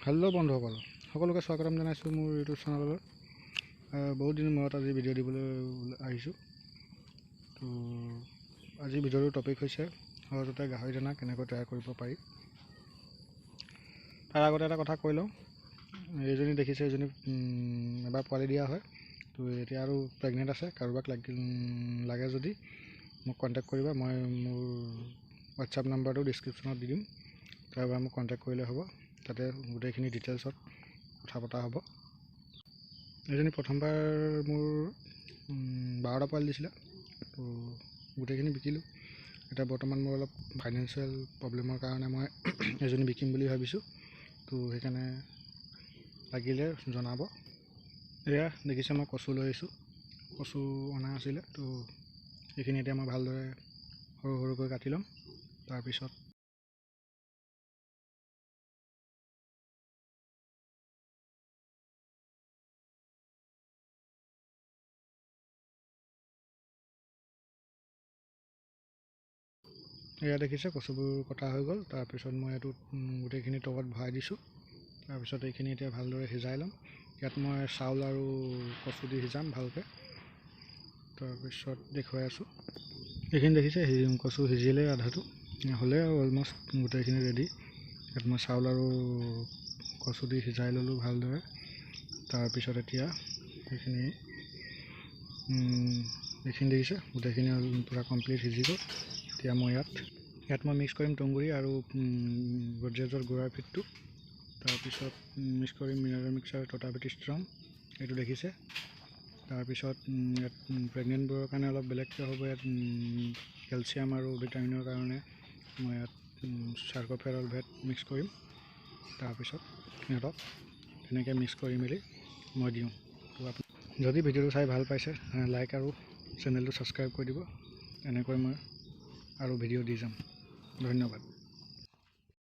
Hello' বন্ধুসকল, সকলোকে স্বাগতম জনাইছোঁ মোৰ ইউটিউব চেনেললৈ। বহুত দিনৰ মূৰত আজি ভিডিঅ' দিবলৈ আহিছোঁ। তো আজি ভিডিঅ'টোৰ টপিক হৈছে সহজতে গাহৰি দানা কেনেকৈ তৈয়াৰ কৰিব পাৰি। তাৰ আগতে এটা কথা কৈ লওঁ, এইজনী দেখিছে, এইজনী এবাৰ পোৱালি দিয়া হয়, তো এতিয়া আৰু প্ৰেগনেণ্ট আছে। কাৰোবাক লাগে যদি মোক কণ্টেক্ট কৰিবা, মই মোৰ হোৱাটছআপ নাম্বাৰটো ডিছক্ৰিপশ্যনত দি দিম, তাৰপৰা মোক কণ্টেক্ট কৰিলে হ'ব। তাতে গোটেইখিনি ডিটেইলছত কথা পতা হ'ব। এইজনী প্ৰথমবাৰ মোৰ 12টা পোৱালি দিছিলে, তো গোটেইখিনি বিকিলোঁ। এতিয়া বৰ্তমান মোৰ অলপ ফাইনেন্সিয়েল প্ৰব্লেমৰ কাৰণে মই এজনী বিকিম বুলি ভাবিছোঁ, তো সেইকাৰণে লাগিলে জনাব। এয়া দেখিছে মই কচু লৈ আহিছোঁ, কচু অনা আছিলে, তো এইখিনি এতিয়া মই ভালদৰে সৰু সৰুকৈ কাটি ল'ম। তাৰপিছত এয়া দেখিছে কচুবোৰ কটা হৈ গ'ল। তাৰপিছত মই এইটোত গোটেইখিনি তলত ভৰাই দিছোঁ। তাৰপিছত এইখিনি এতিয়া ভালদৰে সিজাই ল'ম। ইয়াত মই চাউল আৰু কচু দি সিজাম ভালকৈ, তাৰপিছত দেখুৱাই আছোঁ। এইখিনি দেখিছে কচু সিজিলে আধাটো হ'লে আৰু অলমষ্ট গোটেইখিনি ৰেডি। ইয়াত মই চাউল আৰু কচু দি সিজাই ল'লোঁ ভালদৰে। তাৰপিছত এতিয়া এইখিনি দেখিছে গোটেইখিনি পূৰা কমপ্লিট সিজি গ'ল। এতিয়া মই ইয়াত মই মিক্স কৰিম তুঁহগুৰি আৰু গডৰেজৰ গুড়াৰ ফিটটো। তাৰপিছত মিক্স কৰিম মিনাৰেল মিক্সাৰ টটাভিটি ষ্ট্ৰং, এইটো দেখিছে। তাৰপিছত ইয়াত প্ৰেগনেণ্টবোৰৰ কাৰণে অলপ বেলেগকৈ হ'ব। ইয়াত কেলছিয়াম আৰু ভিটামিনৰ কাৰণে মই ইয়াত চাৰ্কোফেৰল ভেট মিক্স কৰিম। তাৰপিছত সিহঁতক তেনেকৈ মিক্স কৰি মেলি মই দিওঁ। যদি ভিডিঅ'টো চাই ভাল পাইছে লাইক আৰু চেনেলটো ছাবস্ক্ৰাইব কৰি দিব। এনেকৈ মই আৰু ভিডিঅ' দি যাম। ধন্যবাদ।